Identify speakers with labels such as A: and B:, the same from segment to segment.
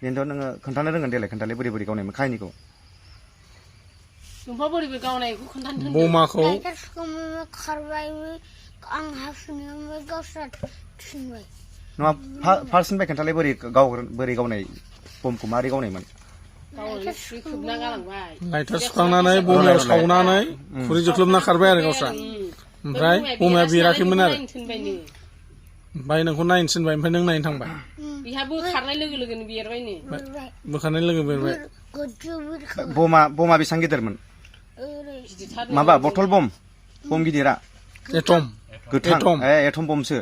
A: बेनोथ' नोङो खोन्थानो रोंगोन देलाय खोन्थालाय बोरै बोरै गावनायमोन काहिनिखौ
B: नोंहा बोरै बोरै गावनायखौ खोन्थानो थोनदों
C: बमाखौ
D: खारबाय आं हासुनायाव गावस्रा थिनबाय
A: नङा फार्स्टनिफ्राय खोन्थालाय बोरै गावनाय बमखौ मारै गावनायमोन
B: खोबना गालांबाय
C: लाइटार सुखांनानै बमायाव सावनानै खुरै जोख्लोबना खारबाय आरो गावस्रा ओमफ्राय बमाया बेराखैमोन आरो ओमफ्राय नोंखौ नायनो थिनबाय ओमफ्राय नों नायनो थांबाय
B: बिहा बोखारनाय लोगो लोगोनो बेरबायनो
C: बोखारनाय लोगो बेरबाय
A: बमा बेसेबां गिदिरमोन माबा बथल बम गिदिरा
C: एटम
A: गोथां एटम बमसो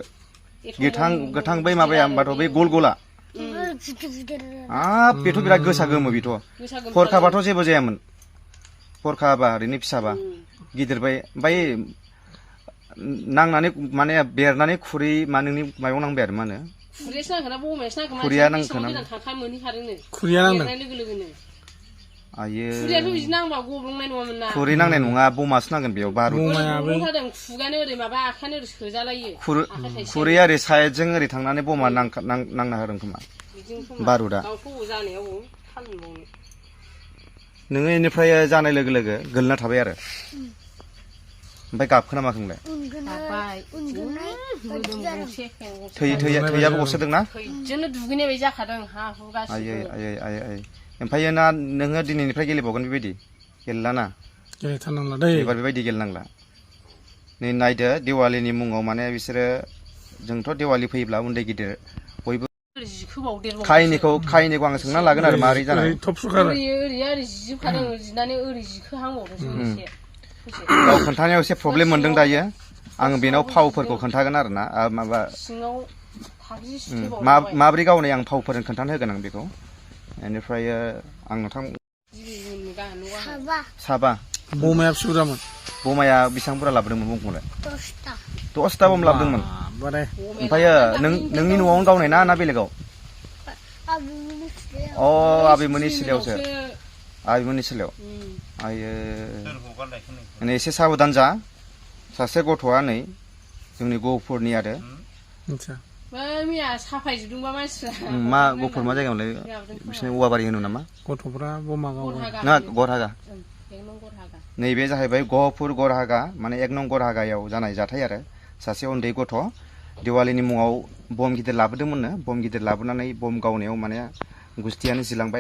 A: गोथां बै माबाया होमबाथ' बै गल गला बेथ' बिराद गोसा गोमो बेथ' हरखाबाथ' जेबो जायामोन हरखाबा ओरैनो फिसाबा गिदिरबाय ओमफ्राय नांनानै माने बेरनानै खुरै नोंनि मायाव नांबाय आरो मा होनो खुरैया नांखोना
C: खुरैया नांदों
B: लोगो लोगोनो
A: आयो
B: खुरैयाथ' बिदि नांबा गब्लंनाय नङामोन ना
A: खुरै नांनाय नङा बमासो नांगोन बेयाव बारु
B: खुगानो ओरै माबा आखायानो ओरै सोजालायो
A: खुरैया ओरै साइडजों ओरै थांनानै बमा नांना होदों खोमा बारुदा नोङो बेनिफ्राय जानाय लोगो लोगो गोलैना थाबाय आरो ओमफ्राय गाबखोना माखोंलाय थैयाबो गसोदोंना
B: थैजोंनो दुगैनाय बायदि जाखादों हा हु गासिबो
A: आयै ओमफ्राय ना नोङो दिनैनिफ्राय गेलेबावगोन बेबायदि गेलेलाना
C: गेलेथारनांला दै
A: एबार बेबायदि गेलेनांला नै नायदो दिवालीनि मुङाव माने बिसोरो जोंथ' दिवाली फैयोब्ला उन्दै गिदिर बयबो काहिनिखौ आं सोंना लागोन आरो मारै जानाय
B: ओरै जिजोबखादों जिनानै ओरै जिखोहांबावदोंसो एसे
A: गाव खोन्थानायाव एसे प्रब्लेम मोनदों दायो आं बेनाव फावफोरखौ खोन्थागोन आरो ना माबा माब्रै गावनाय आं फावफोरजों खोन्थानो होगोन आं बेखौ बेनिफ्राय आं नोंथां साबा
C: बमाया बेसे बुरजामोन
A: बमाया बेसेबां बुरजा लाबोदोंमोन बमखौलाय 10ता बम लाबोदोंमोन ओमफ्राय नोंनि न'आवनो गावनाय ना बेलेगाव आबैमोननि सिलायावसो आबैमोननि सिलायाव आयो एसे साबधान जा सासे गथ'आ नै जोंनि गहपुरनि आरो
B: मैया साफायजोबदोंबा मानसिफ्रा
A: मा गहपुर मा जायगायावलाय बिसोरनि औवाबारि होनो नामा
C: गथ'फ्रा बमा गावो
A: ना गरहागा नैबे जाहैबाय गहपुर गरहागा माने 1 नं गरहागायाव जानाय जाथाय आरो सासे उन्दै गथ' दिवालीनि मुङाव बम गिदिर लाबोदोंमोननो बम गिदिर लाबोनानै बम गावनायाव माने गुस्थियानो जिलांबाय